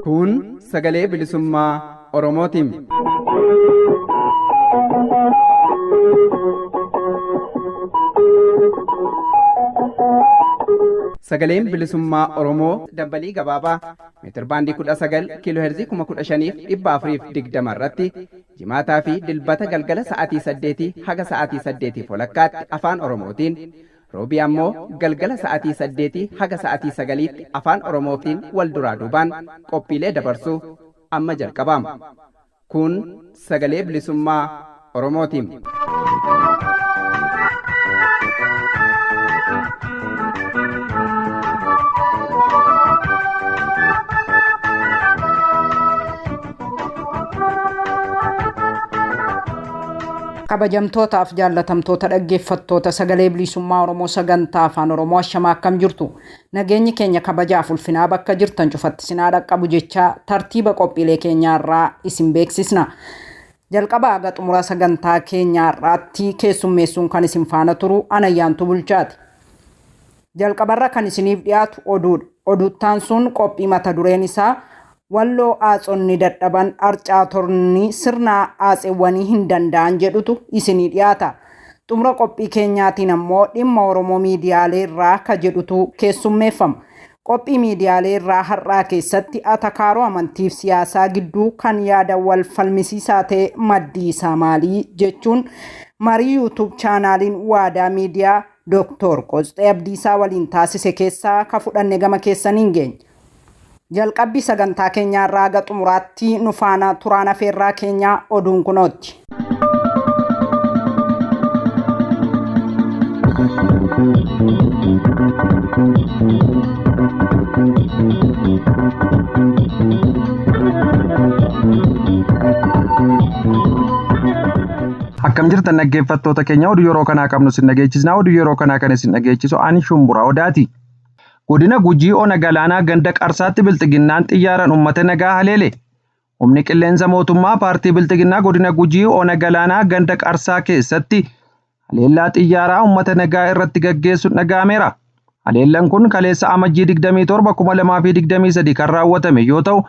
Kun sagalee bilisummaa Oromootiin. Sagaleen bilisummaa Oromoo dambalii gabaabaa meetirbaandii 19 kiiloo heerzii 15,420 irratti jimaataa fi dilbata galgala sa'aatii 8 haga sa'aatii 8 walakkaatti afaan Oromootiin roobii ammoo galgala sa'aatii 8 haga sa'aatii 9tti afaan Oromootiin wal duraa duubaan qophiilee dabarsuu amma jalqabama. Kun sagalee bilisummaa Oromootiin. Kabajamtootaaf jaallatamtoota dhaggeeffattoota sagalee bilisummaa Oromoo sagantaa afaan Oromoo ashamaa akkam jirtu, nageenyi keenya kabajaaf ulfinaa bakka jirtan cufatti sinaa dhaqqabu jechaa tartiiba qophiilee keenyaarraa isin beeksisna. Jalqaba haga xumura sagantaa keenyaarraatti keessummeessuun kan isin faana turu Anayyaantu Bulchaati. Jalqabarra kan isiniif dhiyaatu oduudha. Oduuttaan sun qophii mata dureen isaa Walloo aatsonni dadhaban arcaatorni sirna aatseewwanii hin danda'an jedhutu isinii dhiyaata. Xumura qophii keenyaatiin ammoo dhimma Oromoo miidiyaalee irraa ka jedhutu keessummeeffama. Qophii miidiyaalee irraa har'aa keessatti atakaaroo amantiif siyaasaa gidduu kan yaada wal falmisiisaa ta'e maddii isaa maalii jechuun marii YouTube chaanaaliin Waadaa Miidiyaa Dr. Qosxee Abdiisaa waliin taasise keessaa ka fudhanne gama keessaniin geenya. Jalqabbii sagantaa keenyaa irraa haga xumuraatti nu faana turaan afeerraa keenyaa oduun kunootti. Akkam jirtan dhaggeeffattoota keenya, oduu yeroo kanaa qabnu isin dhageechisna. Oduu yeroo kanaa kan isin dhageechisu ani Shumburaa Odaati. Godina Gujii Ona Galaanaa ganda Qarsaatti Bilxiginnaan xiyyaaraan uummata nagaa haleele. Humni qilleensa mootummaa paartii Bilxiginnaa godina Gujii Ona Galaanaa ganda Qarsaa keessatti haleellaa xiyyaaraa uummata nagaa irratti gaggeessuun dhaga'ameera. Haleellaan kun kaleessa Amajjii 27 2023 kan raawwatame yoo ta'u,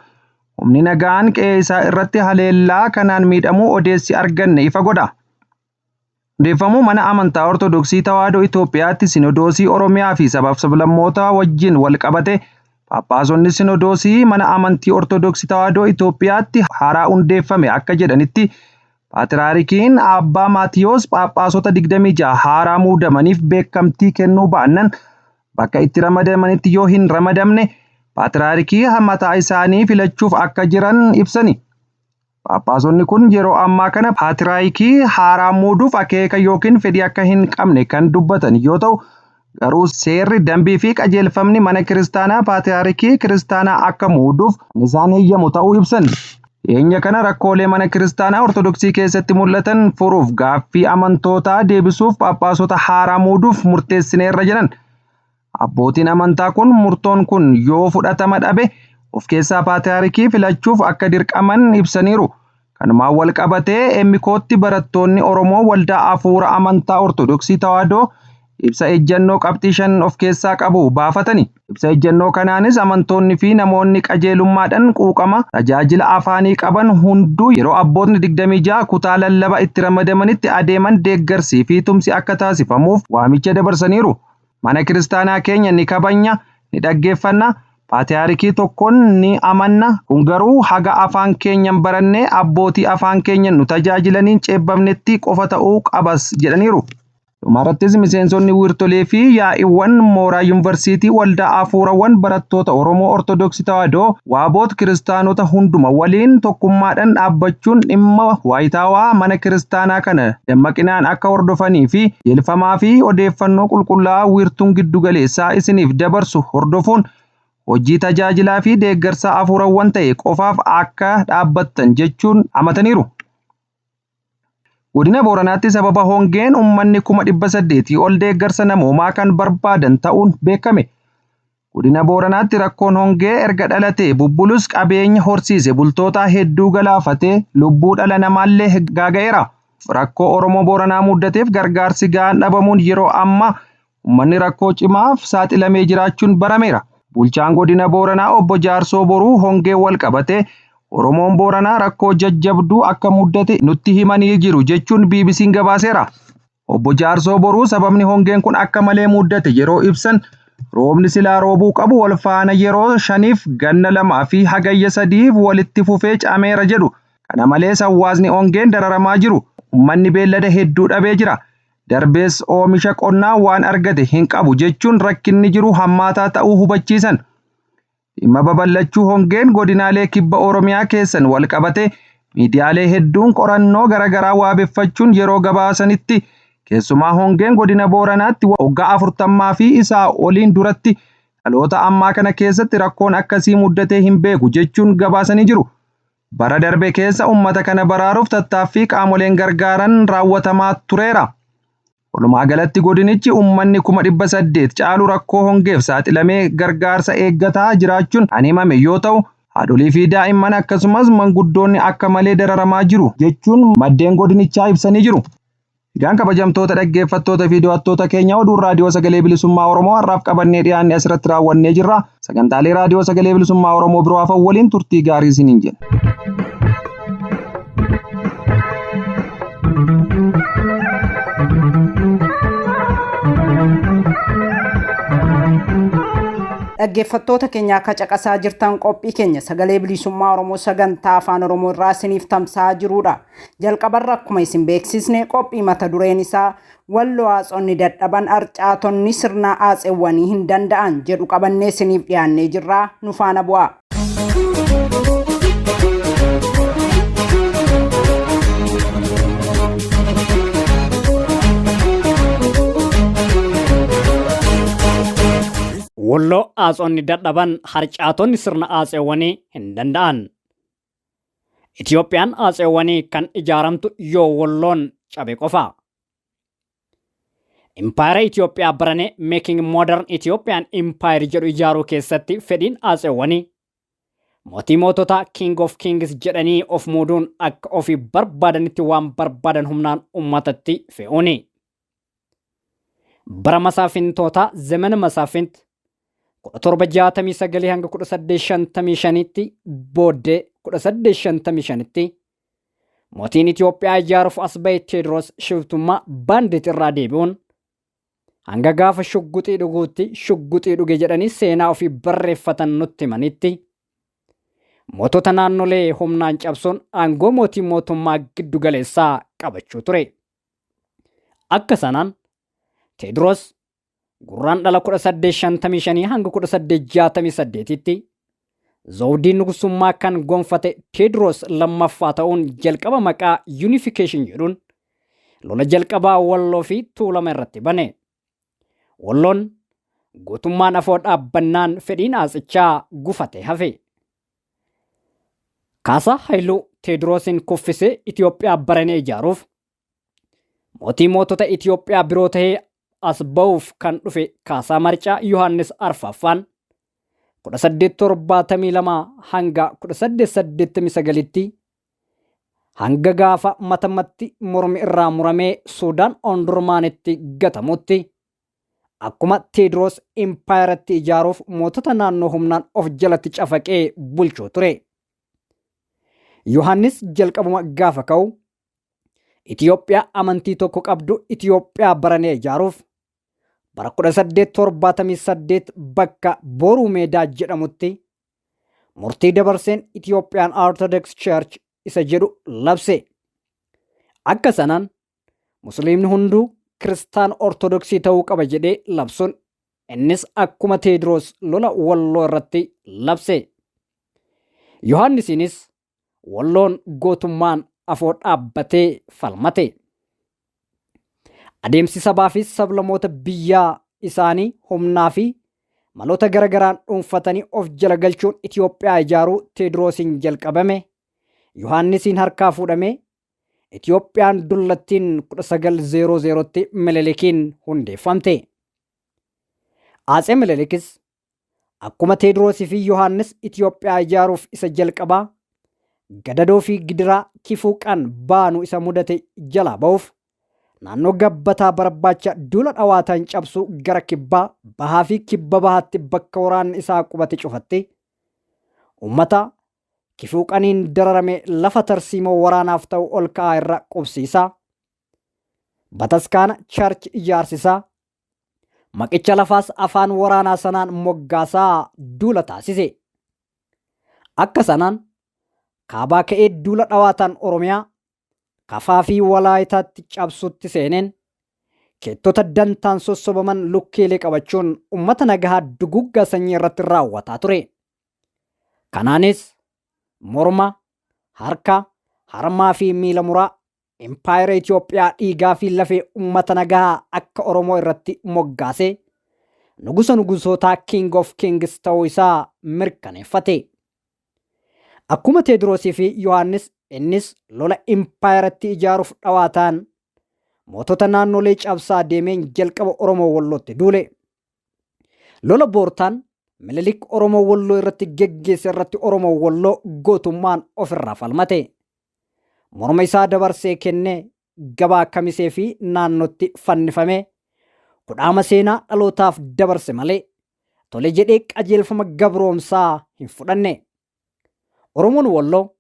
humni nagaan qe'ee isaa irratti haleellaa kanaan miidhamuu odeessi arganne ifa godha. Hundeeffamuu mana amantaa Ortodoksii Tawaahidoo Itoophiyaatti Sinodoosii Oromiyaa fi sabaaf sablammoota wajjin wal qabate Phaaphaasonni Sinodoosii mana amantii Ortodoksii Tawaahidoo Itoophiyaatti haaraa hundeeffame akka jedhanitti, Paatriyaarikiin Abbaa Maatiyoos Phaaphaasota 26 haaraa muudamaniif beekamtii kennuu baannan, bakka itti ramadamanitti yoo hin ramadamne Paatriyaarikii mataa isaanii filachuuf akka jiran ibsani. Phaaphaasonni kun yeroo ammaa kana paatriyaarikii haaraa muuduuf akeeka yookiin fedhii akka hin qabne kan dubbatan yoo ta'u, garuu seerri dambii fi qajeelfamni mana kiristaanaa paatriyaarikii kiristaanaa akka muuduuf isaan heeyyamu ta'uu ibsan. Dhiyeenya kana rakkoolee mana kiristaanaa Ortodoksii keessatti mul'atan furuuf, gaaffii amantootaa deebisuuf phaaphaasota haaraa muuduuf murteessineerra jedhan. Abbootiin amantaa kun murtoon kun yoo fudhatama dhabe of keessaa paatriyaarikii filachuuf akka dirqaman ibsaniiru. Kanumaan wal qabatee Emmikootti barattoonni Oromoo waldaa hafuura amantaa Ortodoksii Tawaahidoo ibsa ejjennoo qabxii 5 of keessaa qabu baafatani. Ibsa ejjennoo kanaanis amantoonni fi namoonni qajeelummaadhaan quuqama tajaajila afaanii qaban hunduu yeroo abbootni 26 kutaa lallaba itti ramadamanitti adeeman deeggarsii fi tumsi akka taasifamuuf waamicha dabarsaniiru. Mana kiristaanaa keenya ni kabanya, ni dhaggeeffanna, paatriyaarikii tokkoon ni amanna. Kun garuu haga afaan keenyan barannee abbootii afaan keenyan nu tajaajilaniin ceebbamnetti qofa ta'uu qabas jedhaniiru. Dhumarrattis miseensonni wiirtolee fi yaa'iiwwan mooraa yuunivarsiitii waldaa hafuurawwan barattoota Oromoo Ortodoksii Tawaahidoo waaboot kiristaanota hunduma waliin tokkummaadhaan dhaabbachuun dhimma waayitaawaa mana kiristaanaa kana dammaqinaan akka hordofanii fi jeelfamaa fi odeeffannoo qulqullaa'aa wiirtuun giddugaleessaa isiniif dabarsu hordofuun hojii tajaajilaa fi deeggarsa hafuurawwan ta'e qofaaf akka dhaabbattan jechuun amataniiru. Godina Booranaatti sababa hongeen uummanni 800,000 ol deeggarsa namoomaa kan barbaadan ta'uun beekame. Godina Booranaatti rakkoon hongee erga dhalatee bubbulus qabeenya horsiise bultoota hedduu galaafatee lubbuu dhala namaallee gaaga'eera. Rakkoo Oromoo Booranaa muddateef gargaarsi ga'aan dhabamuun yeroo ammaa uummanni rakkoo cimaaf saaxilamee jiraachuun barameera. Bulchaan godina Booranaa obbo Jaarsoo Boruu hongee wal qabatee Oromoon Booranaa rakkoo jajjabduu akka muddate nutti himanii jiru jechuun BBC'n gabaaseera. Obbo Jaarsoo Boruu sababni hongeen kun akka malee muddate yeroo ibsan roobni silaa roobuu qabu wal faana yeroo shaniif ganna lamaa fi hagayya sadiif walitti fufee cameera jedhu. Kana malees hawaasni hongeen dararamaa jiru. Uummanni beellada hedduu dhabee jira. Darbees oomisha qonnaa waan argate hin qabu jechuun rakkinni jiru hammaataa ta'uu hubachiisan. Dhimma babal'achuu hongeen godinaalee kibba Oromiyaa keessan wal qabate miidiyaalee hedduun qorannoo garaagaraa waabeffachuun yeroo gabaasanitti keessumaa hongeen godina Booranaatti waggaa afurtammaa fi isaa oliin duratti dhaloota ammaa kana keessatti rakkoon akkasii muddatee hin beeku jechuun gabaasanii jiru. Bara darbe keessa uummata kana baraaruuf tattaaffii qaamoleen gargaaran raawwatamaa tureera. Walumaa galatti godinichi uummanni 800,000 caalu rakkoo hongeef saaxilamee gargaarsa eeggataa jiraachuun kan himame yoo ta'u, haadholii fi daa'imman akkasumas manguddoonni akka malee dararamaa jiru jechuun maddeen godinichaa ibsanii jiru. Egaan kabajamtoota dhaggeeffattoota fi daawwattoota keenya oduun raadiyoo sagalee bilisummaa Oromoo har'aaf qabannee dhiyaanne asirratti raawwannee jirra. Sagantaalee raadiyoo sagalee bilisummaa Oromoo biroo hafan waliin turtii gaarii isiniin jenna. Dhaggeeffattoota keenya akka caqasaa jirtan qophii keenya sagalee bilisummaa Oromoo sagantaa afaan Oromoo irraa isiniif tamsa'aa jirudha. Jalqabarra akkuma isin beeksisne qophii mata dureen isaa walloo aatsonni dadhaban arcaatonni sirna aatsewwanii hin danda'an jedhu qabannee isiniif dhiyaannee jirra, nu faana bu'a. Walloo aatsonni dadhaban harcaatonni sirna aatseewwanii hin danda'an. Itiyoophiyaan aatseewwanii kan ijaaramtu yoo walloon cabe qofa. Impaayera Itiyoophiyaa baranee Making Modern Ethiopian Empire jedhu ijaaruu keessatti fedhiin aatseewwanii mootii moototaa King of Kings jedhanii of muuduun akka ofii barbaadanitti waan barbaadan humnaan uummatatti fe'uuni. Bara masaafintootaa Zemena Masaafint 1769 hanga 1855tti booddee 1855tti mootiin Itoophiyaa ijaaruuf as ba'e Teediroos shiftummaa baandit irraa deebi'uun hanga gaafa shugguxii dhuguutti shugguxii dhuge jedhanii seenaa ofii barreeffatan nutti himanitti mootota naannolee humnaan cabsuun aangoo mootii mootummaa giddu galeessaa qabachuu ture. Akka sanaan Teediroos gurraan dhala 1855 hanga 1868tti zawdii nugusummaa kan gonfate Teediroos lammaffaa ta'uun jalqaba maqaa Unification jedhuun lola jalqabaa Walloo fi Tuulama irratti bane. Walloon gootummaan afoo dhaabbannaan fedhiin aatsichaa gufate hafe. Kaasaa Haayiluu Teediroosiin kuffisee Itoophiyaa baranee ijaaruuf mootii mootota Itoophiyaa biroo tahee as ba'uuf kan dhufe Kaasaa Marcaa Yohaannis Arfaffaan 1872 hanga 1889tti hanga gaafa matamatti mormi irraa muramee Suudaan Ondurmaanitti gatamutti akkuma Teediroos impaayeratti ijaaruuf mootota naannoo humnaan of jalatti cafaqee bulchuu ture. Yohaannis jalqabuma gaafa ka'u Itoophiyaa amantii tokko qabdu Itoophiyaa baranee ijaaruuf bara 1878 bakka Boruu Meedaa jedhamutti murtii dabarseen Itoophiyaan Orthodox Church isa jedhu labse. Akka sanaan Musliimni hunduu Kiristaan Ortodoksii ta'uu qaba jedhee labsuun innis akkuma Teediroos lola Walloo irratti labse. Yohaannisiinis Walloon gootummaan afoo dhaabbatee falmate. Adeemsi sabaa fi sablamoota biyyaa isaanii humnaa fi maloota garagaraan dhuunfatanii of jala galchuun Itoophiyaa ijaaruu Teediroosiin jalqabame Yohaannisiin harkaa fuudhamee Itoophiyaan dullattiin 1900tti Minilikiin hundeeffamte. Atsee Minilikis akkuma Teediroosii fi Yohaannis Itoophiyaa ijaaruuf isa jalqabaa Gadadoo fi gidiraa kifuuqaan baanu isa mudate jalaa ba'uuf naannoo gabbataa barbaacha duula dhawaataan cabsuu gara kibbaa bahaa fi kibba bahaatti bakka waraanni isaa qubate cufatte uummata kifuuqaniin dararame lafa tarsiimoo waraanaaf ta'u ol ka'aa irra qubsiisaa bataskaana church ijaarsisaa maqicha lafaas afaan waraanaa sanaan moggaasaa duula taasise. Akka sanaan kaabaa ka'ee duula dhawaataan Oromiyaa Kafaa fi Walaayitaatti cabsutti seeneen keettota dantaan sossobaman lukkeelee qabachuun ummata nagahaa duguggaa sanyii irratti raawwataa ture. Kanaanis morma, harka, harmaa fi miila muraa impaayera Itoophiyaa dhiigaa fi lafee ummata nagahaa akka Oromoo irratti moggaasee nugusa nugusootaa King of Kings ta'uu isaa mirkaneeffate. Akkuma Teediroosii fi Yohaannis innis lola impaayeratti ijaaruuf dhawaataan mootota naannolee cabsaa deemeen jalqaba Oromoo Wallootti duule. Lola Boortaan Minilik Oromoo Walloo irratti geggeesse irratti Oromoo Walloo gootummaan ofirraa falmate. Morma isaa dabarsee kennee gabaa Kamisee fi naannootti fannifamee kudhaama seenaa dhalootaaf dabarse malee tole jedhee qajeelfama gabroomsaa hin fudhanne. Oromoon Walloo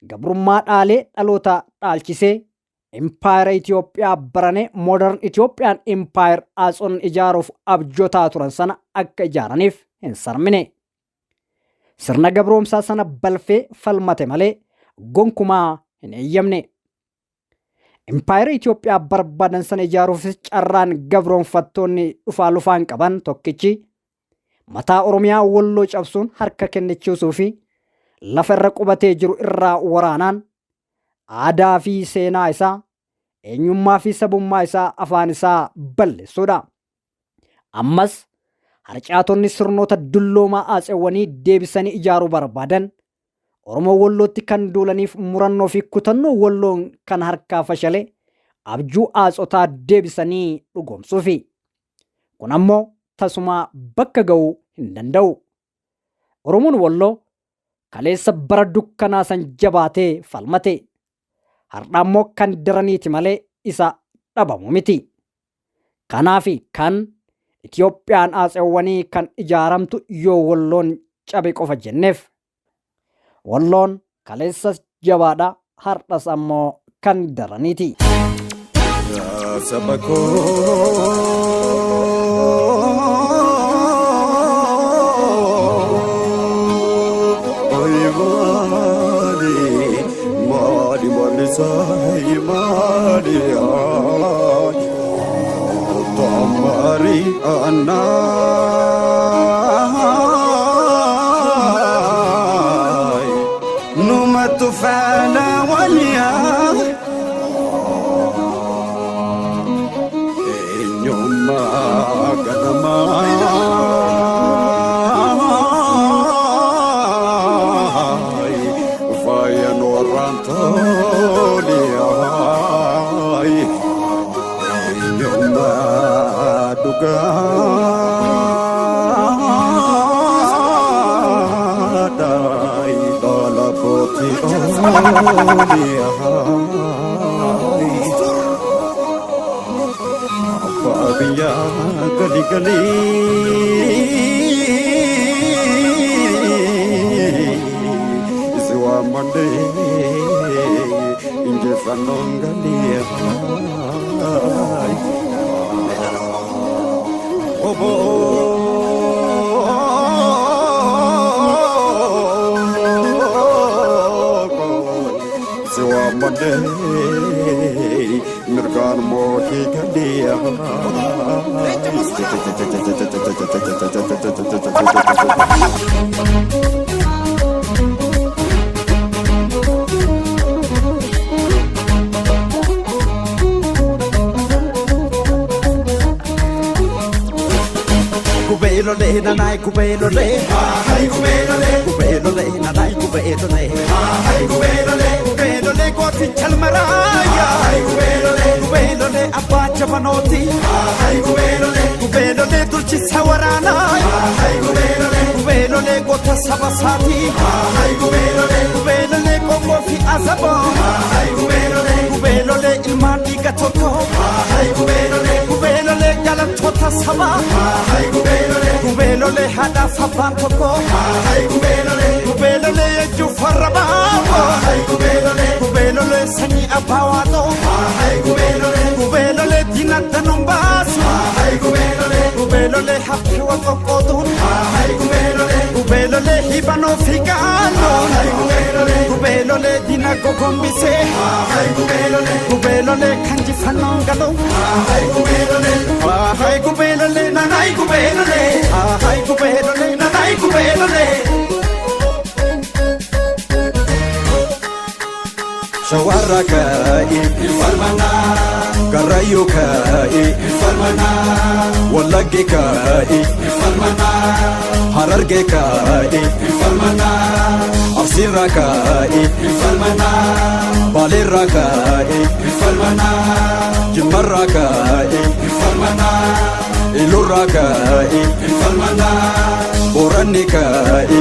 gabrummaa dhaalee dhaloota dhaalchisee impaayera Itoophiyaa baranee Modern Ethiopian Empire Atson ijaaruuf abjotaa turan sana akka ijaaraniif hin sarmine. Sirna gabroomsaa sana balfee falmate malee gonkumaa hin eeyyamne. Impaayera Itoophiyaa barbaadan sana ijaaruufis carraan gabroonfattoonni dhufaa lufaan qaban tokkichi mataa Oromiyaa Walloo cabsuun harka kennichiisuu fi lafa irra qubatee jiru irraa waraanaan aadaa fi seenaa isaa, eenyummaa fi sabummaa isaa, afaan isaa balleessuudha. Ammas harcaatonni sirnoota dulloomaa aatsewwanii deebisanii ijaaruu barbaadan Oromoo Wallootti kan duulaniif murannoo fi kutannoo Walloon kan harkaa fashale abjuu aatsotaa deebisanii dhugoomsuufi. Kun ammoo tasumaa bakka ga'uu hin danda'u. Oromoon Walloo kaleessa bara dukkanaa san jabaatee falmate. Har'a ammoo kan daraniiti malee isa dhabamu miti. Kanaafi kan Itoophiyaan aatsewwanii kan ijaaramtu yoo Walloon cabe qofa jenneef. Walloon kaleessas jabaadha, har'as ammoo kan daraniiti. Yaa saba koo Ay maali maali maali saay maali ay Tamari anay Numatu faana waliyaa Eenyummaa ganamaa faaya noorraan toliyaay eenyummaa dhugaadhaay dhala kootii oliyaay. Abbaa biyyaa gali galii si waammadhee injifannoon galii. Si waammadhee mirgaan mootii galii. Kubeelole nanai kubeelole hai kubeelole kubeelole nanai kubeelole hai kubeelole kubeelole gooti chalmaraaya hai kubeelole kubeelole abbaa jabanooti hai kubeelole kubeelole durchisa waraanaa hai kubeelole kubeelole goota saba saati hai kubeelole kubeelole qomoo abbaan tokko. Gubeelolee jechuun farra baafoo. Gubeelolee sanyii abbaa waaqoo. Gubeelolee diinagda nuun baasu. Gubeelolee haftee wal qoqqooduun. Gubeelolee hibanoo fi gaaloon. Gubeelolee diina gogombisee. Gubeelolee kan jifannoon galu. Gubeelolee nanaay gubeelolee. Gubeelolee nanaay gubeelolee. Shawarra ka'e Garrayyoo ka'e Wallagge ka'e Hararge ka'e Arsiirra ka'e Baaleerra ka'e Jimmarra ka'e Ilurra ka'e Booranni ka'e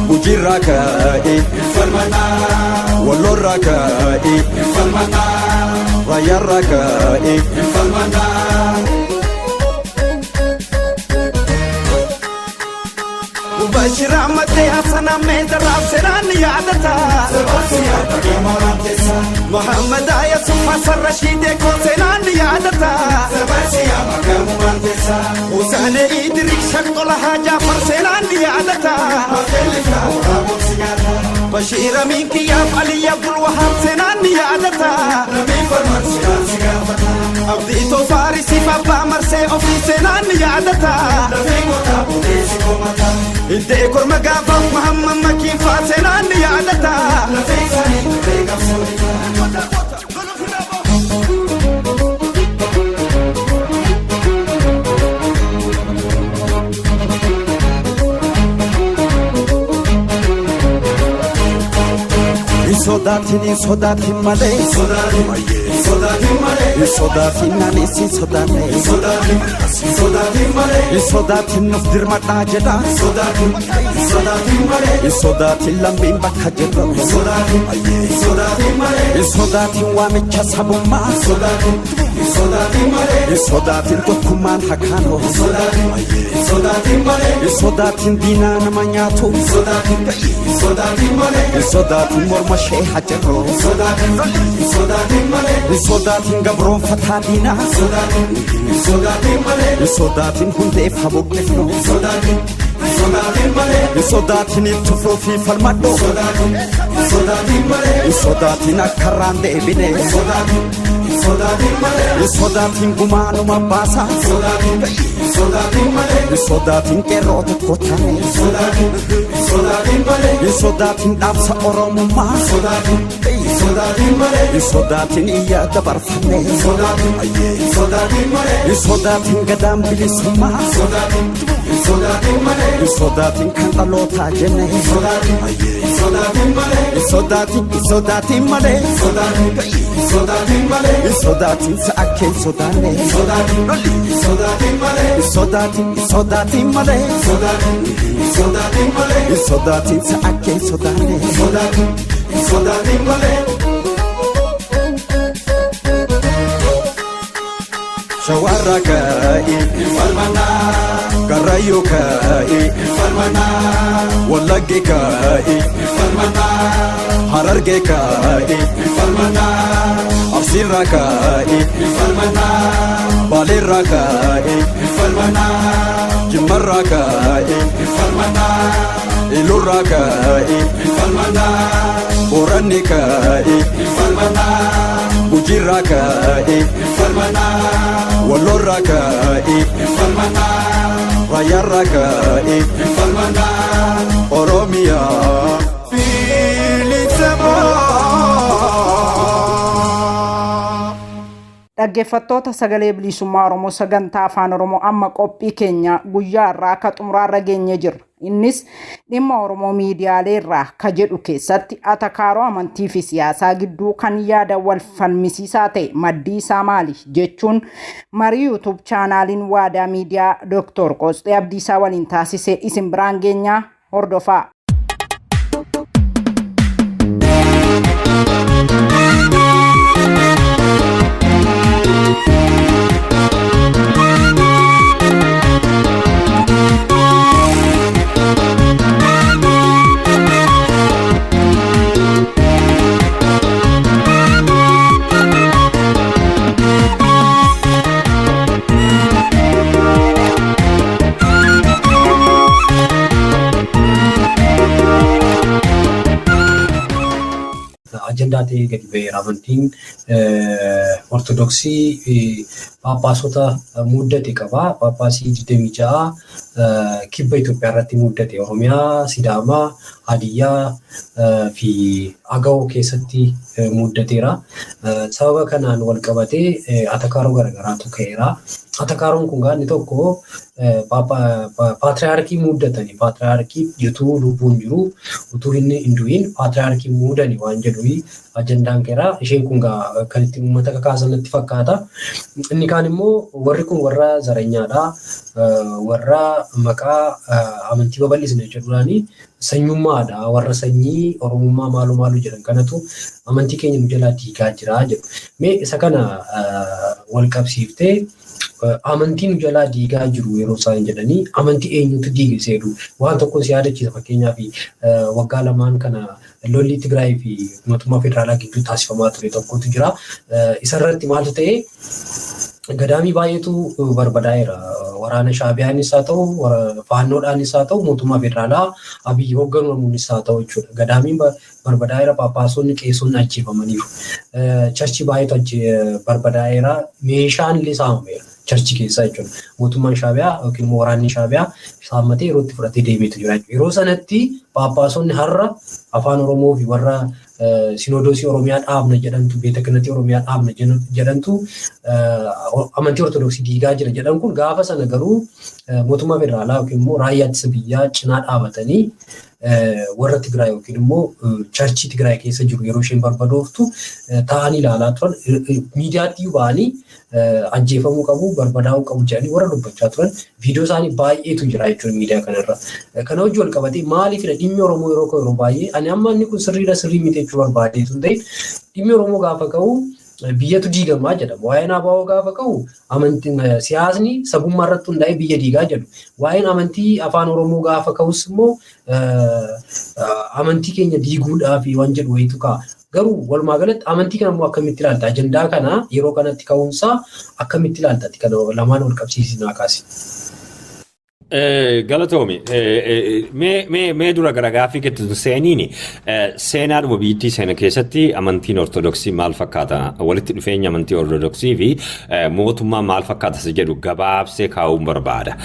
Gujiirra ka'e Wallorra ka'e Raayyaarra ka'e. Bashir Ahmad Hassan Ahmed Raaf Seraan yaadata. Muhammad Yusuf Hassan Rashid ko seenaan yaadata. Hussein Idris Shaktola Jafar seenaan yaadata. Bashir Amin Kiyaaf Ali Abdul Wahab seenaan yaadata. Abdii Toofaarisiif abbaa marsee ofii seenaan yaadata. Iddee korma gaafaaf Muhammad Makiin faa seenaan yaadata. Sodaatiin hin sodaatin malee. Hin sodaatin anis hin sodaanne. Hin sodaatin nuuf dirmadhaa jedha. Hin sodaatin lammiin bakka jirru. Hin sodaatin waamicha sabummaa. Hin sodaatin tokkummaan hakaanoo. Hin sodaatin diinaa nama nyaatu. Hin sodaatin morma ishee hajarru. Hin sodaatin gabroonfataa diinaa. Hin sodaatin hundeef habuqqifnu. Hin sodaatin itti fufii falmadhu. Hin sodaatin akka irraan deebine. Hin sodaatin gumaanuma baasa. Hin sodaatin qeerroo tokko taane. Hin sodaatin dhaabsa Oromummaa. Hin sodaatin iyya dabarfanne. Hin sodaatin gadaan bilisummaa. Hin sodaatin kan dhalootaa jenne. Hin sodaatin hin sodaatin malee. Hin sodaatin sa'a kee hin sodaanne. Hin sodaatin hin sodaatin malee. Hin sodaatin sa'a kee hin sodaanne. Shawarra ka'e Garrayyoo ka'e Wallagge ka'e Hararge ka'e Arsiirra ka'e Baaleerra ka'e Jimmarra ka'e Ilurra ka'e Booranni ka'e Gujiirra ka'e Wallorra ka'e Raayyaarra ka'e Oromiyaa bilisummaa. Dhaggeeffattoota sagalee bilisummaa Oromoo sagantaa afaan Oromoo amma qophii keenya guyyaa irraa akka xumuraarra geenyee jirra. Innis dhimma Oromoo miidiyaalee irraa ka jedhu keessatti atakaaroo amantii fi siyaasaa gidduu kan yaada wal falmisiisaa ta'e maddii isaa maali jechuun marii YouTube chaanaaliin Waadaa Miidiyaa Dr. Qoosxee Abdiisaa waliin taasise isin biraan geenyaa hordofaa. Ajandaa ta'ee gadi ba'eera. Amantiin Ortodoksii Phaaphaasota muuddate qaba. Phaaphaasii 26 kibba Itoophiyaa irratti muuddate. Oromiyaa, Sidaamaa, Hadiyyaa fi Agawoo keessatti muuddateera. Sababa kanaan wal qabatee atakaaroo garaagaraatu ka'eera. Atakaaroon kun inni tokko paatriyaarkii muuddatani. Paatriyaarkii utuu lubbuun jiru, utuu inni hin du'in paatriyaarkii muudani waan jedhu ajandaan ka'eera. Isheen kun kan ittiin uummata kakaasan natti fakkaata. Inni kaan immoo warri kun warra zaranyaadha. Warra maqaa amantii babal'isne jedhuudhaani sanyummaadha. Warra sanyii Oromummaa maaloo maaloo jedhan kanatu amantii keenya nu jalaa diigaa jira jedhu. Mee isa kana wal qabsiiftee, amantii nu jalaa diigaa jiru yeroo isaan jedhanii, amantii eenyutu diige seedu waan tokko si yaadachiisa. Fakkeenyaaf, waggaa 2n kana lolli Tigraay fi mootummaa federaalaa gidduu taasifamaa ture tokkotu jira. Isarratti maaltu ta'e? Gadaamii baay'eetu barbadaa'eera. Waraana Shaabiyaanis haa ta'u, Faannoodhaanis haa ta'u, mootummaa federaalaa Abiyyi hoogganuunis haa ta'u jechuudha. Gadaamiin barbadaa'eera, Phaaphaasonni, qeessonni ajjeefamaniiru. Churchii baay'eetu barbadaa'eera. Meeshaan illee saamameera. Churchii keessaa jechuudha. Mootummaan Shaabiyaa yookiin immoo waraanni Shaabiyaa saammatee yeroo itti fudhatee deemeetu jira jechuudha. Yeroo sanatti Phaaphaasonni har'a afaan Oromoo fi warra Sinodoosii Oromiyaa dhaabna jedhantu, Beeta Kihinatii Oromiyaa dhaabna jedhantu amantii Ortodoksii diigaa jira jedhan kun, gaafa sana garuu mootummaa federaalaa yookiin immoo raayyaa ittisa biyyaa cinaa dhaabatanii warra Tigraay yookiin immoo churchii Tigraay keessa jiru yeroo isheen barbadooftu taa'anii ilaalaa turan. Miidiyaatti ba'anii ajjeefamuu qabu, barbadaa'uu qabu jedhanii warra dubbachaa turan viidiyoo isaanii baay'eetu jira jechuudha miidiyaa kanarra. Kana hojii wal qabatee maaliifidha dhimmi Oromoo yeroo ka'u yeroo baay'ee, ani amma inni kun sirriidha sirrii miti jechuu barbaadeetu hin ta'in, dhimmi Oromoo gaafa ka'u biyyatu diigamaa jedhama. Waa'een ABO gaafa ka'u amantiin siyaasni sabummaa irratti hundaa'ee biyya diigaa jedhu. Waa'een amantii afaan Oromoo gaafa ka'us immoo amantii keenya diiguudhaaf waan jedhu wayitu ka'a. Garuu walumaa galatti amantii kana immoo akkamitti ilaalta? Ajandaa kana yeroo kanatti ka'uunsaa akkamitti ilaalta? Kana lamaan wal qabsiisinaa kaasi. Galatoomi. Mee dura gara gaaffii keetti seeniini, seenaadhuma biyyattii seena keessatti amantiin Ortodoksii maal fakkaata? Walitti dhufeenya amantii Ortodoksii fi mootummaa maal fakkaata isa jedhu gabaabsee kaa'uun barbaada.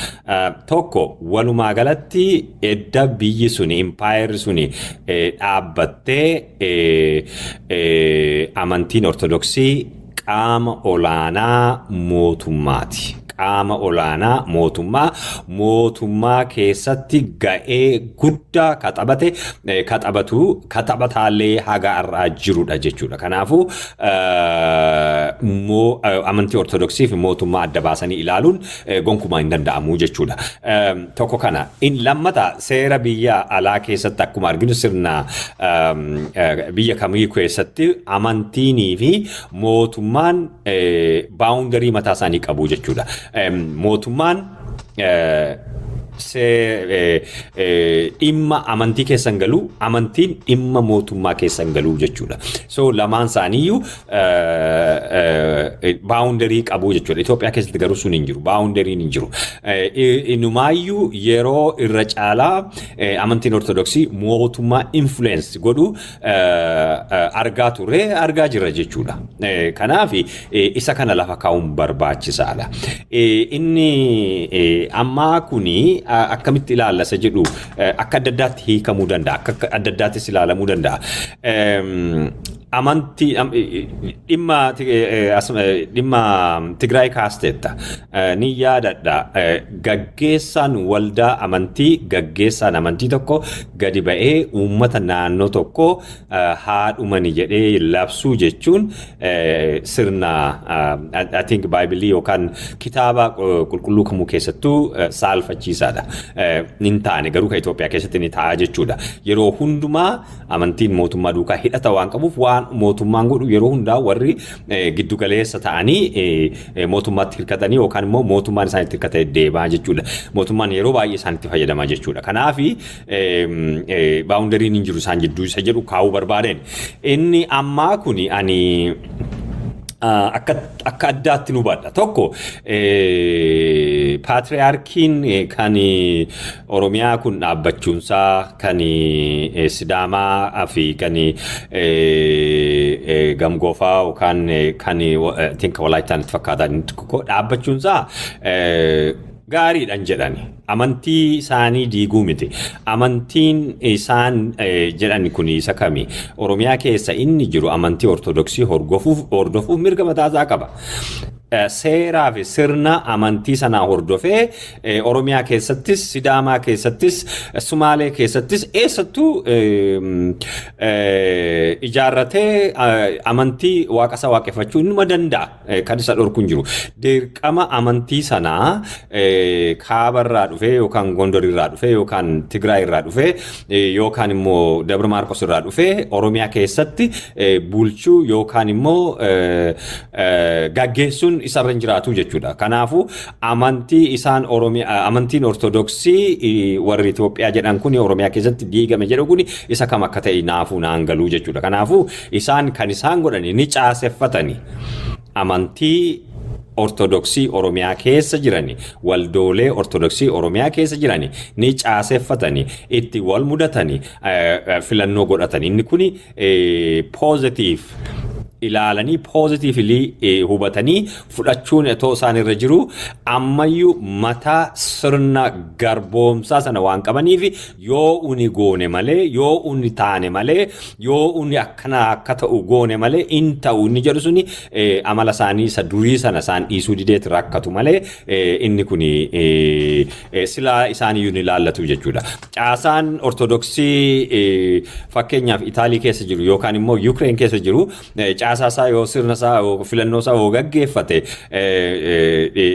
Tokko, walumaa galatti edda biyyi suni, impaayerri suni dhaabbattee, amantiin Ortodoksii qaama olaanaa mootummaati. Qaama olaanaa mootummaa, mootummaa keessatti ga'ee guddaa ka taphate, ka taphatu, ka taphataallee haga har'aa jirudha jechuudha. Kanaafuu amantii Ortodoksii fi mootummaa adda baasanii ilaaluun gonkumaa hin danda'amu jechuudha. Tokko kana. In lammata, seera biyya alaa keessatti akkuma arginu, sirna biyya kamii keessatti amantiinii fi mootummaan boundary mataa isaanii qabu jechuudha. Mootummaan dhimma amantii keessan galuu, amantiin dhimma mootummaa keessan galuu jechuudha. So lamaan isaaniiyyuu boundary qabu jechuudha. Itoophiyaa keessatti garuu sun hin jiru. Boundaryn hin jiru. Inumaayyuu yeroo irra caalaa amantiin Ortodoksii mootummaa influence godhu argaa turre, argaa jirra jechuudha. Kanaaf isa kana lafa kaa'uun barbaachisaadha. Inni ammaa kuni akkamitti ilaalla isa jedhu akka adda addaatti hiikamuu danda'a. Akka adda addaattis ilaalamuu danda'a. Amantii dhimma Tigraay kaasteetta. Ni yaadadha, gaggeessaan waldaa amantii, gaggeessaan amantii tokko gadi ba'ee uummata naannoo tokko haadhumani jedhee labsuu jechuun sirna, I think, Baayibilii yookaan kitaaba qulqulluu kamuu keessattuu saalfachiisaadha. Hin taane garuu kan Itoophiyaa keessatti ni ta'a jechuudha. Yeroo hundumaa amantiin mootummaa duukaa hidhata waan qabuuf, waan mootummaan godhu yeroo hundaa warri giddu galeessa ta'anii mootummaatti hirkatanii yookaan immoo mootummaan isaanitti hirkatee deemaa jechuudha. Mootummaan yeroo baay'ee isaanitti fayyadamaa jechuudha. Kanaaf boundaryn hin jiru isaan jidduu isa jedhu kaa'uu barbaadeen. Inni ammaa kuni ani Akka addaatti nu hubadha. Tokko, paatriyaarkiin kan Oromiyaa kun dhaabbachuunsaa, kan Sidaamaa fi kan Gamgoofaa yookaan kan tinka Walaayittaan itti fakkaatan dhaabbachuunsaa gaariidhaan jedhani. Amantii isaanii diiguu miti. Amantiin isaan jedhan kun isa kami? Oromiyaa keessa inni jiru amantii Ortodoksii hordofuuf mirga mataasaa qaba. Seeraa fi sirna amantii sanaa hordofee Oromiyaa keessattis, Sidaamaa keessattis, Sumaalee keessattis, eessattuu ijaarratee amantii waaqa isaa waaqeffachuu inuma danda'a. Kan isa dhorku hin jiru. Dirqama amantii sanaa kaabarraa dhufee yookaan Gondorirraa dhufee yookaan Tigraay irraa dhufee yookaan immoo Dabra Maarqos irraa dhufee Oromiyaa keessatti bulchuu yookaan immoo gaggeessuun isarra hin jiraatu jechuudha. Kanaafuu amantii isaan Oromiyaa, amantiin Ortodoksii warri Itoophiyaa jedhan kun Oromiyaa keessatti diigame jedhu kun isa kam akka ta'e naafuu naan galuu jechuudha. Kanaafuu isaan kan isaan godhani ni caaseffatani. Amantii Ortodoksii Oromiyaa keessa jirani, waldoolee Ortodoksii Oromiyaa keessa jirani ni caaseffatani, itti wal mudatani, filannoo godhatani. Inni kuni positive ilaalanii, positively hubatanii fudhachuun otoo isaan irra jiru, ammayyuu mataa sirna garboomsaa sana waan qabaniif, yoo uni goone malee, yoo uni taane malee, yoo uni akkana akka ta'u goone malee in ta'u inni jedhu suni amala isaanii isa durii sana isaan dhiisuu dideet rakkatu malee, inni kuni silaa isaaniyyuu ni ilaallatu jechuudha. Caasaan Ortodoksii fakkeenyaaf Itaalii keessa jiru yookaan immoo Yukireen keessa jiru caasaa isaa yoo, sirna isaa yoo, filannoo isaa yoo gaggeeffate,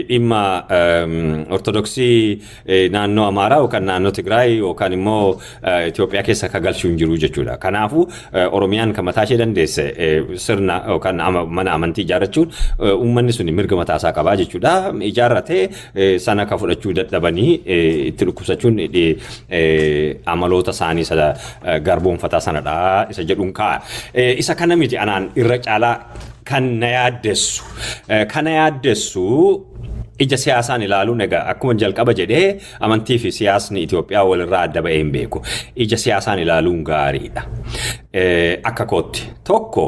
dhimma Ortodoksii naannoo Amaaraa yookaan naannoo Tigraay yookaan immoo Itoophiyaa keessa akka galchuu hin jiru jechuudha. Kanaafuu Oromiyaan kan mataa ishee dandeesse sirna yookaan mana amantii ijaarrachuun uummanni sun mirga mataa isaa qabaa jechuudha. Ijaarratee sana akka fudhachuu dadhabanii itti dhukkubsachuun amaloota isaanii isa garboonfataa sanadha isa jedhuun kaa'a. Isa kana miti anaan irra caalaa kan na yaaddessu. Kana yaaddessu ija siyaasaan ilaaluun, egaa akkuma jalqaba jedhee, amantii fi siyaasni Itoophiyaa walirraa adda ba'ee hin beeku. Ija siyaasaan ilaaluun gaariidha. Akka kootti tokko,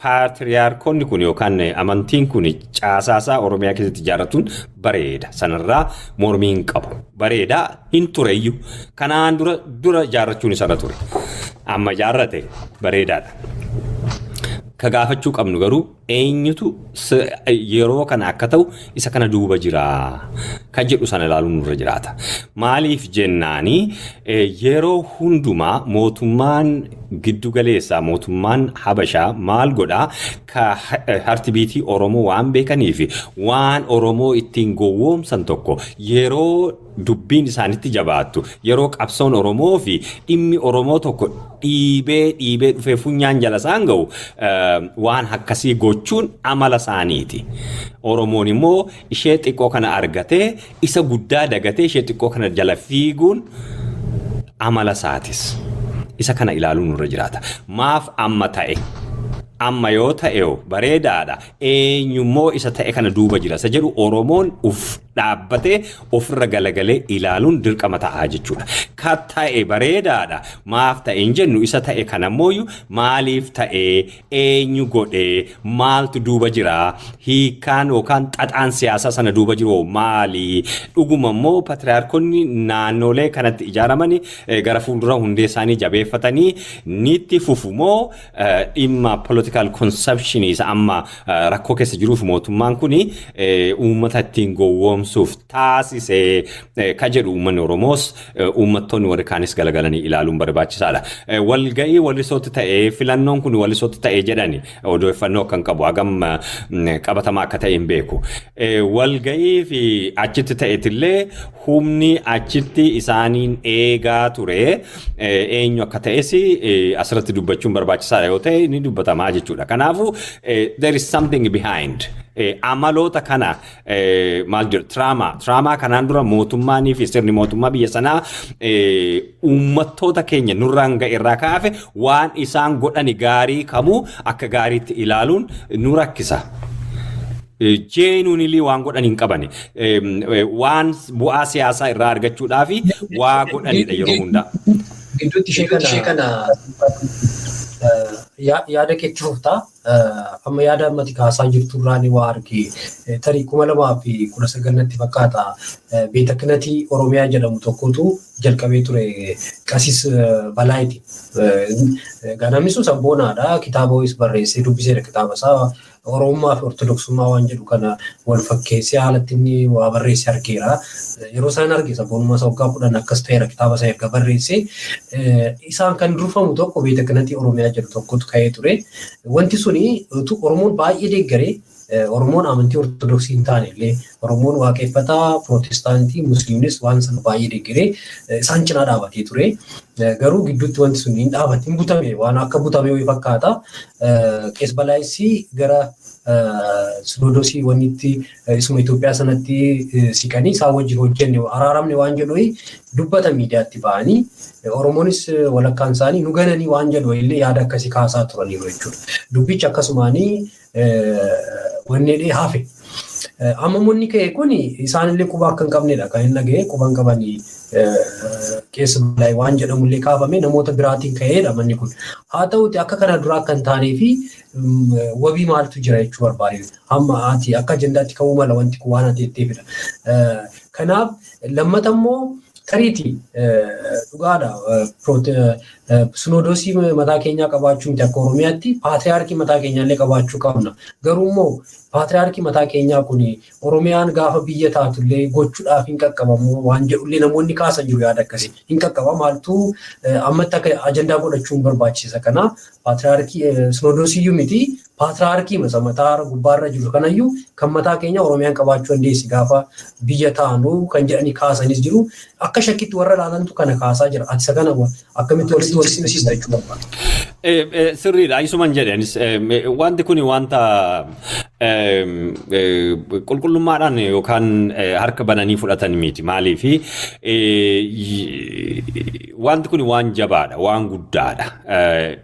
paatriyaarkonni kun yookaan amantiin kun caasaasaa Oromiyaa keessatti ijaarratuun bareeda. Sanarraa mormii hin qabu. Bareedaa hin tureyyuu. Kanaan dura ijaarrachuun isarra ture. Amma ijaarrate, bareedaadha. Ka gaafachuu qabnu garuu, eenyutu yeroo kana akka ta'u isa kana duuba jira kan jedhu sana ilaaluun nurra jiraata. Maaliif jennaani, yeroo hundumaa mootummaan giddu galeessaa, mootummaan Habashaa maal godhaa? Ka heartbeatii Oromoo waan beekaniif, waan Oromoo ittiin gowwoomsan tokko, yeroo dubbiin isaanitti jabaattu, yeroo qabsoon Oromoo fi dhimmi Oromoo tokko dhiibee dhiibee dhufee funyaan jala isaan ga'u, waan akkasii gochuun amala isaaniiti. Oromoon immoo ishee xiqqoo kana argatee isa guddaa dagatee ishee xiqqoo kana jala fiiguun amala isaatis. Isa kana ilaaluun nurra jiraata. Maaf amma ta'e? Amma yoo ta'e bareedaadha. Eenyummoo isa ta'e kana duuba jira? Isa jedhu Oromoon uf dhaabbatee ofirra galagalee ilaaluun dirqama ta'aa jechuudha. Ka ta'e bareedaadha. Maaf ta'e hin jennu. Isa ta'e kanammoo maaliif ta'e? Eenyu godhee? Maaltu duuba jira? Hiikkaan yookaan xaxaan siyaasaa sana duuba jiru maali? Dhuguma immoo patriyaarkonni naannolee kanatti ijaaraman gara fuuldura hundee isaanii jabeeffatanii nitti fufu moo, dhimma political consumption isa amma rakkoo keessa jiruuf mootummaan kuni uummata ittiin gowwoomsuuf taasise ka jedhu, uummanni Oromoos uummattoonni warri kaanis galagalanii ilaaluun barbaachisaadha. Walga'ii Wallisootti ta'ee, filannoon kun Wallisootti ta'ee jedhani, odeeffannoo akkan qabu hagam qabatamaa akka ta'e hin beeku. Walga'ii fi achitti ta'etillee humni achitti isaaniin eegaa ture eenyu akka ta'es asirratti dubbachuun barbaachisaadha yoo ta'e ni dubbatamaa jechuudha. Kanaafuu there is something behind. Amaloota kana maal jedhu, trauma kanaan dura mootummaanii fi sirni mootummaa biyya sanaa uummattoota keenya nurraan ga'e irraa kaafe waan isaan godhani gaarii kamuu akka gaariitti ilaaluun nu rakkisa. Genuinely waan godhan hin qabani. Waan bu'aa siyaasaa irraa argachuudhaaf waa godhanidha yeroo hundaa. Gidduutti ishee kana yaada keetti fuftaa. Amma yaada ammati kaasaa jirtu irraa ni waa arge. Tarii 2019 natti fakkaata. Beeta Kihinatii Oromiyaa jedhamu tokkotu jalqabee ture, Qasiis Balaayiti. Namni sun sabboonaadha. Kitaaba wayis barreessee dubbiseera kitaaba isaa. Oromummaa fi Ortodoksummaa waan jedhu kana wal fakkeessee haalatti inni waa barreesse argeera. Yeroo isaan arge sabboonummaa isaa waggaa 10 akkas ta'eera kitaaba isaa erga barreesse. Isaan kan durfamu tokko Beeta Kihinatii Oromiyaa jedhu tokkotu ka'ee ture. Wanti suni Oromoon baay'ee deeggaree, Oromoon amantii Ortodoksii hin taane illee, Oromoon waaqeffataa, Pirootestaantii, Musliimnis waan sana baay'ee deeggaree isaan cinaa dhaabatee ture. Garuu gidduutti wanti sun hin dhaabate, hin butame, waan akka butame wayii fakkaata. Qees Balaayisii gara Sinoodosii wannitti isuma Itoophiyaa sanatti siqanii isaan wajjin hojjenne, araaramne waan jedhu dubbata miidiyaatti ba'anii, Oromoonis walakkaan isaanii nu gananii waan jedhu illee yaada akkasii kaasaa turaniiru jechuudha. Dubbichi akkasumaanii wanni hafe. Amma wanni ka'e kun isaanillee quba akka hin qabnedha kan inni dhaga'e, quba hin qabanii keessa Balaay waan jedhamullee kaafame namoota biraatiin ka'eedha manni kun. Haa ta'uti, akka kana duraa akka hin taanee fi wabii maaltu jira jechuu barbaade. Hamma ati akka ajandaatti ka'uu mala wanti kun waan ati jetteefidha. Kanaaf lammata immoo tariiti dhugaadha, sinoodosii mataa keenyaa qabaachuu miti, akka Oromiyaatti paatriyaarkii mataa keenyaallee qabaachuu qabna. Garuu immoo paatriyaarkii mataa keenyaa kun Oromiyaan gaafa biyya taatullee gochuudhaaf hin qaqqabamu waan jedhullee namoonni kaasan jiru yaada akkasii. Hin qaqqaba, maaltu ammatti akka ajandaa godhachuun barbaachisa kana paatriyaarkii sinoodosiiyyuu miti, paatriyaarkii masa mataa gubbaarra jiru kanayyuu kan mataa keenya Oromiyaan qabaachuu dandeessi gaafa biyya taanu kan jedhanii kaasanis jiru. Akka shakkitti warra ilaalantu kana kaasaa jira. Ati isa kana akkamitti walitti wal simsiista jechuu barbaada? Sirriidha. Isuman jedhe anis, wanti kun wanta qulqullummaadhaan yookaan harka bananii fudhatan miti. Maaliifi, wanti kun waan jabaadha, waan guddaadha.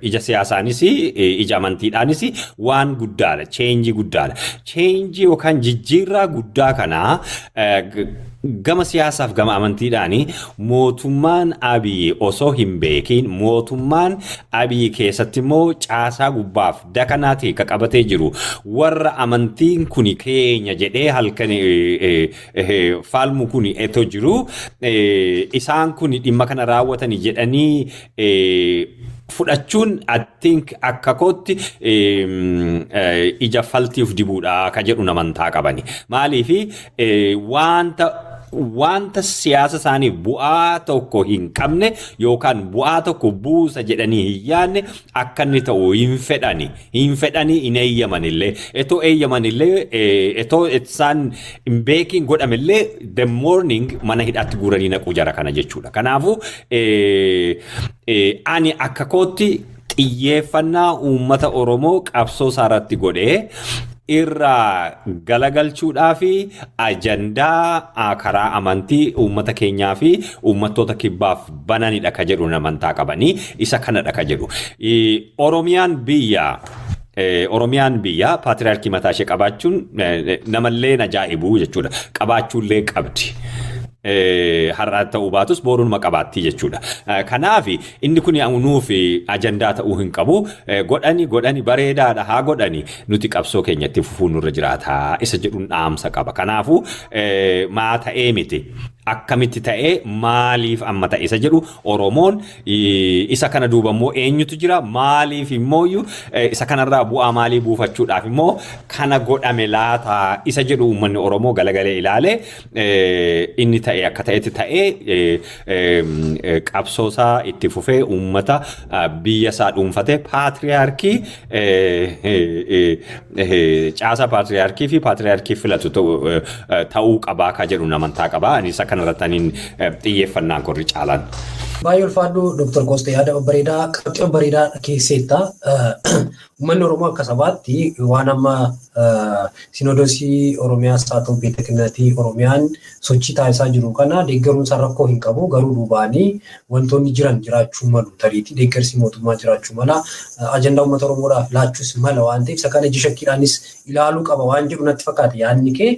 Ija siyaasaanis, ija amantiidhaanis waan guddaadha, change guddaadha. Change yookaan jijjiirraa guddaa kanaa gama siyaasaaf gama amantiidhaan mootummaan Abiyyi osoo hin beekiin, mootummaan Abiyyi keessatti immoo caasaa gubbaaf dakanaa ta'e ka qabatee jiru warra amantiin kun keenya jedhee halkan falmu kun etoo jiru, isaan kun dhimma kana raawwatanii jedhanii fudhachuun, I think, akka kootti ija faltiif dibuudha ka jedhu amantaa qabani. Maaliifi, wanta siyaasa isaaniif bu'aa tokko hin qabne yookaan bu'aa tokko buusa jedhanii hin yaadne akka inni ta'u hin fedhani. Hin fedhani, hin eeyyamanillee. Etoo eeyyamanillee, etoo isaan hin beekin godhamellee, the morning mana hidhaatti guuranii naquu jara kana jechuudha. Kanaafuu ani akka kootti xiyyeeffannaa uummata Oromoo qabsoo isaarratti godhee irraa galagalchuudhaa fi ajandaa karaa amantii uummata keenyaa fi uummattoota kibbaaf bananidha ka jedhu amantaa qabanii, isa kanadha ka jedhu. Oromiyaan biyya paatriyaarkii mataa ishee qabaachuun namallee ajaa'ibu jechuudha. Qabaachuullee qabdi. Har'a ta'uu baatus boruunuma qabaatti jechuudha. Kanaaf inni kun nuuf ajandaa ta'uu hin qabu. Godhani godhani, bareedaadha, haa godhani, nuti qabsoo keenyatti fufuun nurra jiraata isa jedhuun dhaamsa qaba. Kanaafuu maa ta'ee miti. Akkamitti ta'ee, maaliif amma ta'e isa jedhu, Oromoon isa kana duuba immoo eenyutu jira, maaliif immoo isa kanarraa bu'aa maalii buufachuudhaaf immoo kana godhame laata isa jedhu uummanni Oromoo galagalee ilaalee, inni ta'e akka ta'etti ta'ee, qabsoosaa itti fufee, uummata biyya isaa dhuunfatee, paatriyaarkii, caasaa paatriyaarkii fi paatriyaarkii filatu ta'uu qabaa ka jedhu amantaa qabaa. Ani isa kanarratti aniin xiyyeeffannaan korri caalaan. Baay'ee ulfaadhu, Dr. Koostee, yaada babbareedaa, qabxii babbareedaa keesseetta. Uummanni Oromoo akka sabaatti waan amma Sinoodosii Oromiyaas haa ta'u Beeta Kihinatii Oromiyaan sochii taasisaa jiru kana deeggaruun isaa rakkoo hin qabu. Garuu duubaanii wantoonni jiran jiraachuu malu, tariitii deeggarsi mootummaa jiraachuu mala, ajandaa uummata Oromoodhaaf laachuus mala waan ta'eef isa kana ija shakkiidhaanis ilaaluu qaba waan jedhu natti fakkaata. Yaadni kee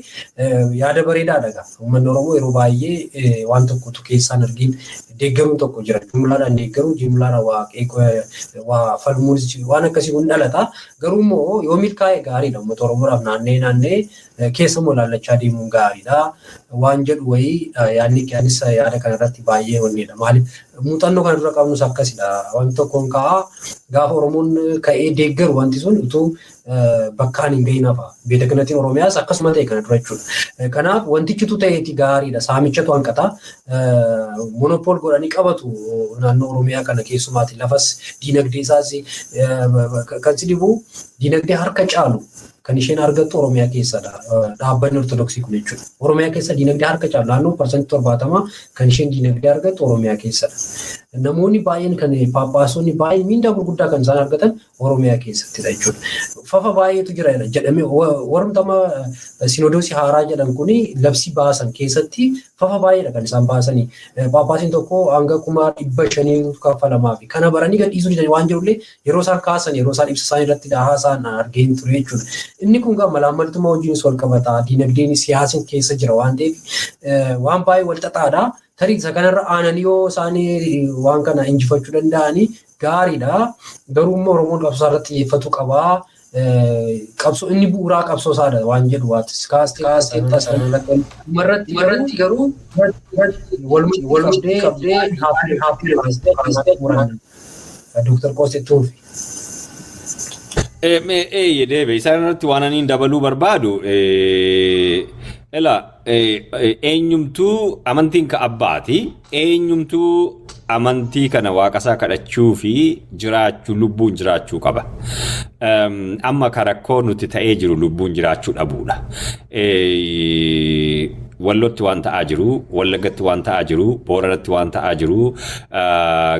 yaada bareedaadha. Uummanni Oromoo yeroo baay'ee waan tokkotu keessaan argin deeggaruun tokko jira. Jumlaadhaan deeggaruu, jumlaadhaan waa falmuunis waan akkasii kun dhalata. Garuu immoo yoo milkaa'e gaariidha. Uummata Oromoodhaaf naannee naannee keessa immoo ilaallachaa deemuun gaariidha. Waan jedhu wayii yaadni anis yaada kanarratti baay'ee onnedha. Maaliif, muuxannoo kana dura qabnus akkasidha. Wanti tokkoon ka'aa, gaafa Oromoon ka'ee deeggaru wanti sun utuu bakkaan hin gahin hafa. Beeta Kihinatiin Oromiyaas akkasuma ta'e kana dura jechuudha. Kanaaf wantichitu ta'eeti gaariidha. Saamichatu hanqata. Monopoly godhanii qabatu naannoo Oromiyaa kana keessumaati. Lafas diinagdee isaas kan si dhibu, diinagdee harka caalu kan isheen argattu Oromiyaa keessadha. Dhaabbanni Ortodoksii kun jechuudha. Oromiyaa keessa diinagdee harka caalu, naannoo 70% kan isheen diinagdee argattu Oromiyaa keessadha. Namoonni baay'een, kan paappaasonni baay'een miindaa gurguddaa kan isaan argatan Oromiyaa keessattidha jechuudha. Fafa baay'eetu jira jedhamee warumtama sinodoosii haaraa jedhan kuni labsii baasan keessatti fafa baay'eedha kan isaan baasanii. Paappaasiin tokko hanga 500,000 kaffalamaa fi kana baranii gadhiisuu didan waan jirullee yeroo isaan kaasan, yeroo isaan ibsa isaan irratti haasa'an argeen ture jechuudha. Inni kun gaa malaammaltummaa wajjinis wal qabata. Diinagdeen siyaasni keessa jira waan ta'eef waan baay'ee wal xaxaadha. Tarii isa kanarra aananii yoo isaan waan kana injifachuu danda'anii gaariidha. Garuu immoo Oromoon qabsoo irratti xiyyeeffatu qabaa. Qabsoo inni bu'uuraa qabsoo isaadha waan jedhu waatis kaastee marratti garuu walumatti qabdee haafii kaastee Dooktar Qoosee Tuufi. Eeyyee, deebe isaan irratti waan ani dabaluu barbaadu, ela eenyumtuu amantiin ka abbaati, eenyumtuu amantii kana waaqasaa kadhachuu fi jiraachuu, lubbuun jiraachuu qaba. Amma ka rakkoo nuti ta'ee jiru lubbuun jiraachuu dhabuudha. Wallotti waan ta'aa jiru, Wallaggatti waan ta'aa jiru, Booranatti waan ta'aa jiru,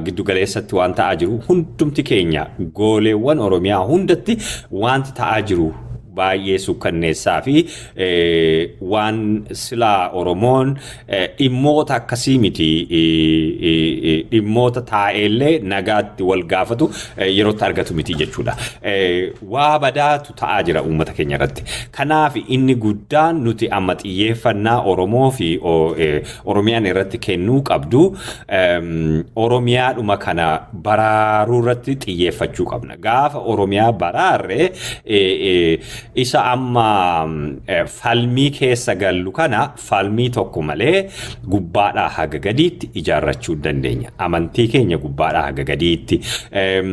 giddugaleessatti waan ta'aa jiru, hundumti keenya gooleewwan Oromiyaa hundatti wanti ta'aa jiru baay'ee sukkanneessaa fi waan silaa Oromoon dhimmoota akkasii miti, dhimmoota taa'ellee nagaatti wal gaafatu yerootti argatu miti jechuudha. Waa badaatu ta'aa jira uummata keenya irratti. Kanaaf inni guddaan nuti amma xiyyeeffannaa Oromoo fi Oromiyaan irratti kennuu qabdu Oromiyaadhuma kana baraaruu irratti xiyyeeffachuu qabna. Gaafa Oromiyaa baraarre isa amma falmii keessa gallu kana falmii tokko malee gubbaadhaa haga gadiitti ijaarrachuu dandeenya. Amantii keenya gubbaadhaa haga gadiitti,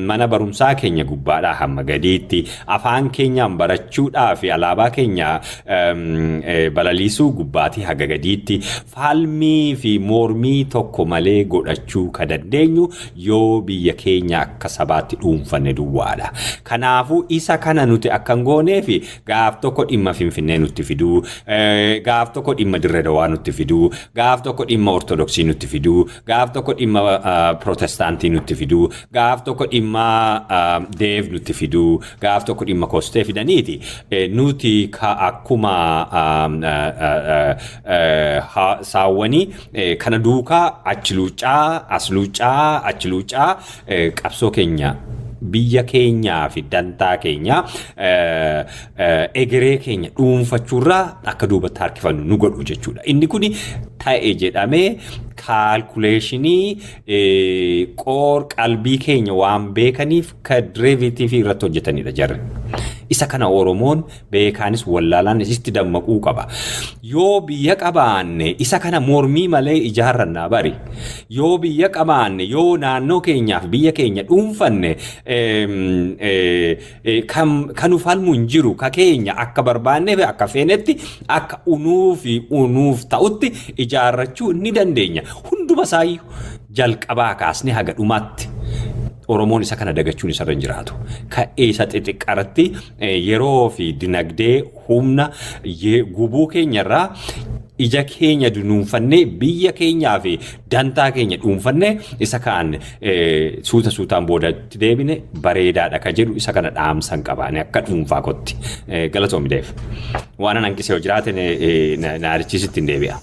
mana barumsaa keenya gubbaadhaa hamma gadiitti, afaan keenyaan barachuudhaa fi alaabaa keenya balaliisuu gubbaatii haga gadiitti falmii fi mormii tokko malee godhachuu ka dandeenyu yoo biyya keenya akka sabaatti dhuunfanne duwwaadha. Kanaafuu isa kana nuti akka hin goonee fi gaaf tokko dhimma Finfinnee nutti fiduu, gaaf tokko dhimma Dirree Dawaa nutti fiduu, gaaf tokko dhimma Ortodoksii nutti fiduu, gaaf tokko dhimma Pirootestaantii nutti fiduu, gaaf tokko dhimma Deev nutti fiduu, gaaf tokko dhimma Kostee fidaniiti. Nuti ka akkuma saawwanii kana duukaa achi luuccaa, as luuccaa, achi luuccaa qabsoo keenya, biyya keenyaa fi dantaa keenya, egeree keenya dhuunfachuurraa akka duubatti harkifannu nu godhu jechuudha. Inni kun ta'e jedhamee calculation qoor qalbii keenya waan beekaniif ka derivative irratti hojjetanidha jarri. Isa kana Oromoon beekaanis wallaalaanis itti dammaquu qaba. Yoo biyya qabaanne isa kana mormii malee ijaarrannaa bari. Yoo biyya qabaanne, yoo naannoo keenyaaf biyya keenya dhuunfanne, kan nu falmu hin jiru, ka keenya akka barbaannee fi akka feenetti, akka unuu fi unuuf ta'utti ijaarrachuu ni dandeenya. Hunduma isaayyuu jalqabaa kaasnee haga dhumaatti. Oromoon isa kana dagachuun isarra hin jiraatu. Ka'ee isa xixiqqaratti yeroo fi dinagdee humna gubuu keenyarraa Ija keenya dunuunfannee, biyya keenyaa fi dantaa keenya dhuunfannee, isa kaan suuta suutaan boodatti deebine bareedaadha ka jedhu isa kana dhaamsan qabaane akka dhuunfaa kotti. Galatoomi Deef. Waan an hanqise yoo jiraate na yaadachiisitti hin deebi'a.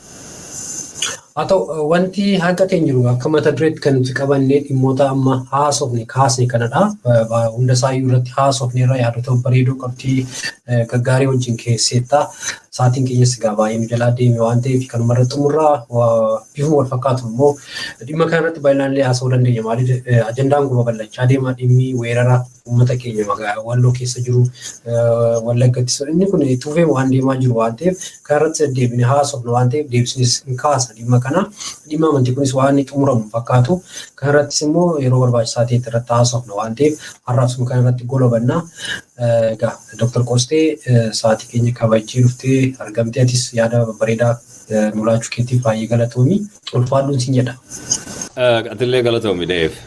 Haa ta'u, wanti hanqate hin jiru. Akka mata dureetti kan nuti qabannee dhimmoota amma haasofne kaasne kanadha. Hunda isaayyuu irratti haasofne irra yaadota bareedoo qabxii gaggaarii wajjin keesseetta. Sa'aatiin keenyas egaa baay'ee nu jalaa deeme waan ta'eef kanuma irratti xumurraa. Bifuma wal fakkaatu immoo dhimma kana irratti bal'inaan illee haasa'uu dandeenya. Maaliif, ajandaan kun babal'achaa deema. Dhimmi weerara uummata keenya magaalaa Walloo keessa jiru, Wallaggattis, inni kun itti fufee waan deemaa jiru waan ta'eef kana irratti deddeebinee haasofna waan ta'eef deebisnis hin kaasna dhimma kana. Dhimma amantii kunis waan inni xumuramu fakkaatu. Kana irrattis immoo yeroo barbaachisaa ta'etti irratti haasofna waan ta'eef har'aaf suma kana irratti golobanna. Egaa Dr. Qostee, sa'aatii keenya kabajjee dhuftee argamtee, atis yaada bareedaa nu laachuu keetiif baay'ee galatoomi. Ulfaadhuun siin jedha. Atillee galatoomi, Deef.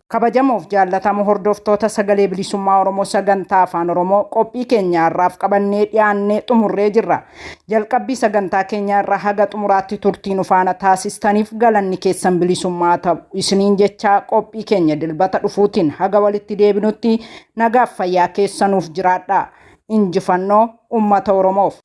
Kabajamoof jaallatamoo hordoftoota Sagalee Bilisummaa Oromoo sagantaa Afaan Oromoo, qophii keenya har'aaf qabannee dhiyaannee xumurree jirra. Jalqabbii sagantaa keenyaa irraa haga xumuraatti turtii nu faana taasistaniif galanni keessan bilisummaa ta'u isiniin jechaa, qophii keenya Dilbata dhufuutiin haga walitti deebinutti nagaaf fayyaa keessanuuf jiraadha. Injifannoo uummata Oromoof.